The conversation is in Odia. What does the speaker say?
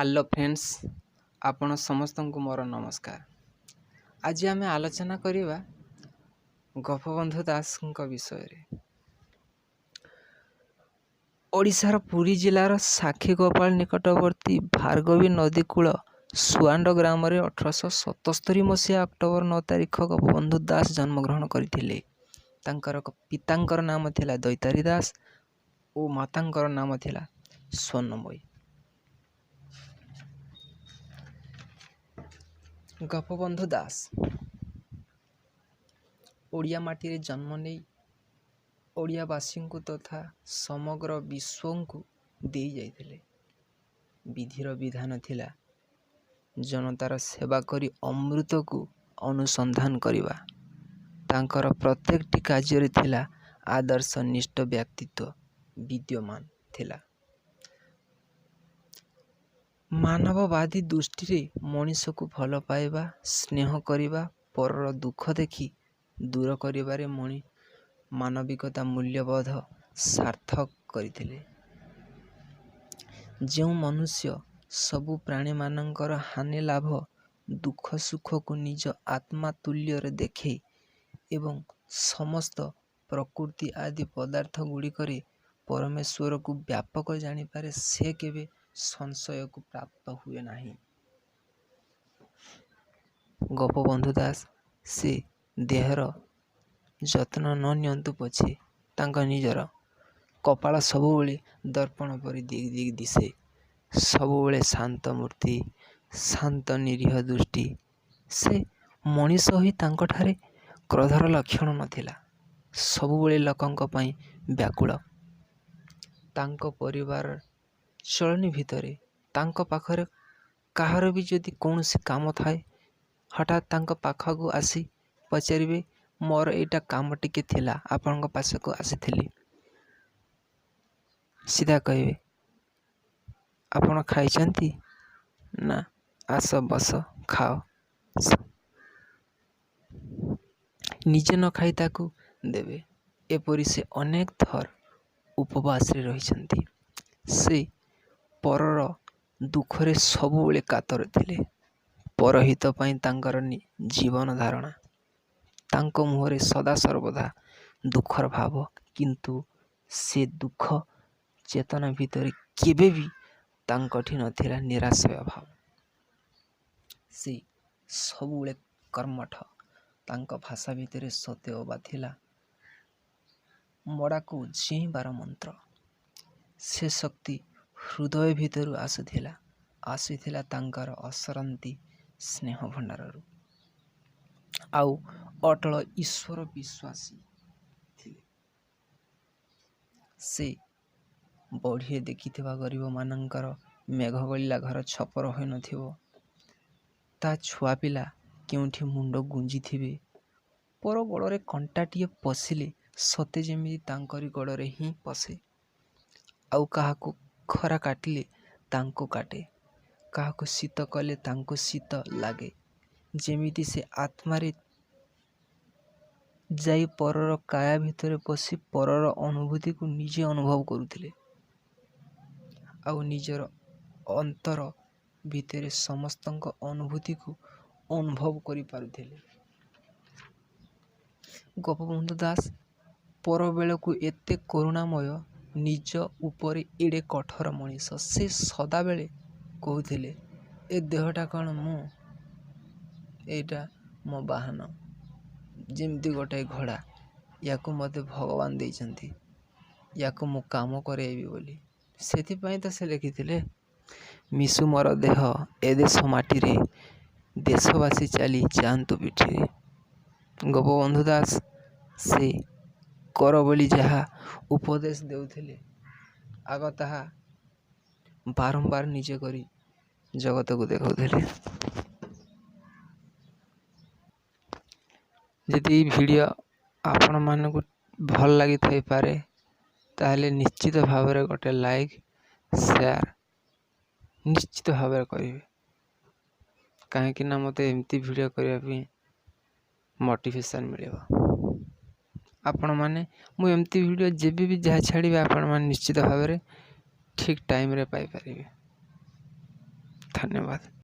ହ୍ୟାଲୋ ଫ୍ରେଣ୍ଡସ୍, ଆପଣ ସମସ୍ତଙ୍କୁ ମୋର ନମସ୍କାର। ଆଜି ଆମେ ଆଲୋଚନା କରିବା ଗୋପବନ୍ଧୁ ଦାସଙ୍କ ବିଷୟରେ। ଓଡ଼ିଶାର ପୁରୀ ଜିଲ୍ଲାର ସାକ୍ଷୀଗୋପାଳ ନିକଟବର୍ତ୍ତୀ ଭାର୍ଗବୀ ନଦୀକୂଳ ସୁଆଣ୍ଡ ଗ୍ରାମରେ 1877 ମସିହା ଅକ୍ଟୋବର 9 ତାରିଖ ଗୋପବନ୍ଧୁ ଦାସ ଜନ୍ମଗ୍ରହଣ କରିଥିଲେ। ତାଙ୍କର ପିତାଙ୍କର ନାମ ଥିଲା ଦୈତାରୀ ଦାସ ଓ ମାତାଙ୍କର ନାମ ଥିଲା ସ୍ୱର୍ଣ୍ଣମୟୀ। ଗୋପବନ୍ଧୁ ଦାସ ଓଡ଼ିଆ ମାଟିରେ ଜନ୍ମ ନେଇ ଓଡ଼ିଆବାସୀଙ୍କୁ ତଥା ସମଗ୍ର ବିଶ୍ୱଙ୍କୁ ଦେଇ ଯାଇଥିଲେ। ବିଧିର ବିଧାନ ଥିଲା ଜନତାର ସେବା କରି ଅମୃତକୁ ଅନୁସନ୍ଧାନ କରିବା। ତାଙ୍କର ପ୍ରତ୍ୟେକଟି କାର୍ଯ୍ୟରେ ଥିଲା ଆଦର୍ଶ ନିଷ୍ଠ ବ୍ୟକ୍ତିତ୍ୱ ବିଦ୍ୟମାନ ଥିଲା। ମାନବବାଦୀ ଦୃଷ୍ଟିରେ ମଣିଷକୁ ଭଲ ପାଇବା, ସ୍ନେହ କରିବା, ପରର ଦୁଃଖ ଦେଖି ଦୂର କରିବାରେ ମାନବିକତା ମୂଲ୍ୟବୋଧ ସାର୍ଥକ କରିଥିଲେ। ଯେଉଁ ମନୁଷ୍ୟ ସବୁ ପ୍ରାଣୀମାନଙ୍କର ହାନି ଲାଭ, ଦୁଃଖ ସୁଖକୁ ନିଜ ଆତ୍ମା ତୁଲ୍ୟରେ ଦେଖେ ଏବଂ ସମସ୍ତ ପ୍ରକୃତି ଆଦି ପଦାର୍ଥ ଗୁଡ଼ିକରେ ପରମେଶ୍ୱରକୁ ବ୍ୟାପକ ଜାଣିପାରେ, ସେ କେବେ ସଂଶୟକୁ ପ୍ରାପ୍ତ ହୁଏ ନାହିଁ। ଗୋପବନ୍ଧୁ ଦାସ ସେ ଦେହର ଯତ୍ନ ନ ନିଅନ୍ତୁ ପଛେ, ତାଙ୍କ ନିଜର କପାଳ ସବୁବେଳେ ଦର୍ପଣ ପରି ଦିଗ ଦିଗ ଦିଶେ। ସବୁବେଳେ ଶାନ୍ତ ମୂର୍ତ୍ତି, ଶାନ୍ତ ନିରୀହ ଦୃଷ୍ଟି। ସେ ମଣିଷ ହୋଇ ତାଙ୍କଠାରେ କ୍ରୋଧର ଲକ୍ଷଣ ନଥିଲା। ସବୁବେଳେ ଲୋକଙ୍କ ପାଇଁ ବ୍ୟାକୁଳ। ତାଙ୍କ ପରିବାର ଚଳଣି ଭିତରେ ତାଙ୍କ ପାଖରେ କାହାର ବି ଯଦି କୌଣସି କାମ ଥାଏ, ହଠାତ୍ ତାଙ୍କ ପାଖକୁ ଆସି ପଚାରିବେ, ମୋର ଏଇଟା କାମ ଟିକେ ଥିଲା, ଆପଣଙ୍କ ପାଖକୁ ଆସିଥିଲି। ସିଧା କହିବେ, ଆପଣ ଖାଇଛନ୍ତି ନା? ଆସ, ବସ, ଖାଅ। ନିଜେ ନ ଖାଇ ତାକୁ ଦେବେ। ଏପରି ସେ ଅନେକ ଥର ଉପବାସରେ ରହିଛନ୍ତି। ସେ ପରର ଦୁଃଖରେ ସବୁବେଳେ କାତର ଥିଲେ। ପରହିତ ପାଇଁ ତାଙ୍କର ଜୀବନ ଧାରଣା। ତାଙ୍କ ମୁହଁରେ ସଦାସର୍ବଦା ଦୁଃଖର ଭାବ, କିନ୍ତୁ ସେ ଦୁଃଖ ଚେତନା ଭିତରେ କେବେ ବି ତାଙ୍କଠି ନଥିଲା ନିରାଶୟ ଭାବ। ସେ ସବୁବେଳେ କର୍ମଠ। ତାଙ୍କ ଭାଷା ଭିତରେ ସତେ ଅବା ଥିଲା ମଡ଼ାକୁ ଜିଇଁବାର ମନ୍ତ୍ର। ସେ ଶକ୍ତି ହୃଦୟ ଭିତରୁ ଆସୁଥିଲା, ଆସୁଥିଲା ତାଙ୍କର ଅସରନ୍ତି ସ୍ନେହ ଭଣ୍ଡାରରୁ। ଆଉ ଅଟଳ ଈଶ୍ୱର ବିଶ୍ୱାସୀ ଥିଲେ। ସେ ବଢ଼ିରେ ଦେଖିଥିବା ଗରିବମାନଙ୍କର ମେଘ ଗଳିଲା ଘର ଛପର ହୋଇନଥିବ, ତା ଛୁଆ ପିଲା କେଉଁଠି ମୁଣ୍ଡ ଗୁଞ୍ଜିଥିବେ, ପର ଗୋଡ଼ରେ କଣ୍ଟାଟିଏ ପଶିଲେ ସତେ ଯେମିତି ତାଙ୍କରି ଗୋଡ଼ରେ ହିଁ ପଶେ। ଆଉ କାହାକୁ ଖରା କାଟିଲେ ତାଙ୍କୁ କାଟେ, କାହାକୁ ଶୀତ କଲେ ତାଙ୍କୁ ଶୀତ ଲାଗେ। ଯେମିତି ସେ ଆତ୍ମାରେ ଯାଇ ପରର କାୟା ଭିତରେ ପଶି ପରର ଅନୁଭୂତିକୁ ନିଜେ ଅନୁଭବ କରୁଥିଲେ, ଆଉ ନିଜର ଅନ୍ତର ଭିତରେ ସମସ୍ତଙ୍କ ଅନୁଭୂତିକୁ ଅନୁଭବ କରିପାରୁଥିଲେ। ଗୋପବନ୍ଧୁ ଦାସ ପର ବେଳକୁ ଏତେ କରୁଣାମୟ, ନିଜ ଉପରେ ଏଡ଼େ କଠୋର ମଣିଷ। ସେ ସଦାବେଳେ କହୁଥିଲେ, ଏ ଦେହଟା କ'ଣ ମୁଁ? ଏଇଟା ମୋ ବାହନ, ଯେମିତି ଗୋଟାଏ ଘୋଡ଼ା। ୟାକୁ ମୋତେ ଭଗବାନ ଦେଇଛନ୍ତି, ୟାକୁ ମୁଁ କାମ କରେଇବି ବୋଲି। ସେଥିପାଇଁ ତ ସେ ଲେଖିଥିଲେ, ମିଶୁ ମୋର ଦେହ ଏ ଦେଶ ମାଟିରେ, ଦେଶବାସୀ ଚାଲି ଯାଆନ୍ତୁ ପିଠିରେ। ଗୋପବନ୍ଧୁ ଦାସ ସେ କର ବୋଲି ଯାହା ଉପଦେଶ ଦେଉଥିଲେ, ଆଗ ତାହା ବାରମ୍ବାର ନିଜେ କରି ଜଗତକୁ ଦେଖାଉଥିଲେ। ଯଦି ଏଇ ଭିଡ଼ିଓ ଆପଣମାନଙ୍କୁ ଭଲ ଲାଗିଥାଇପାରେ, ତାହେଲେ ନିଶ୍ଚିତ ଭାବରେ ଗୋଟେ ଲାଇକ୍, ସେୟାର ନିଶ୍ଚିତ ଭାବରେ କରିବେ, କାହିଁକି ନା ମୋତେ ଏମିତି ଭିଡ଼ିଓ କରିବା ପାଇଁ ମୋଟିଭେସନ୍ ମିଳିବ। ଆପଣମାନେ ମୁଁ ଏମିତି ଭିଡ଼ିଓ ଯେବେ ବି ଯାହା ଛାଡ଼ିବେ, ଆପଣମାନେ ନିଶ୍ଚିତ ଭାବରେ ଠିକ୍ ଟାଇମ୍ରେ ପାଇପାରିବେ। ଧନ୍ୟବାଦ।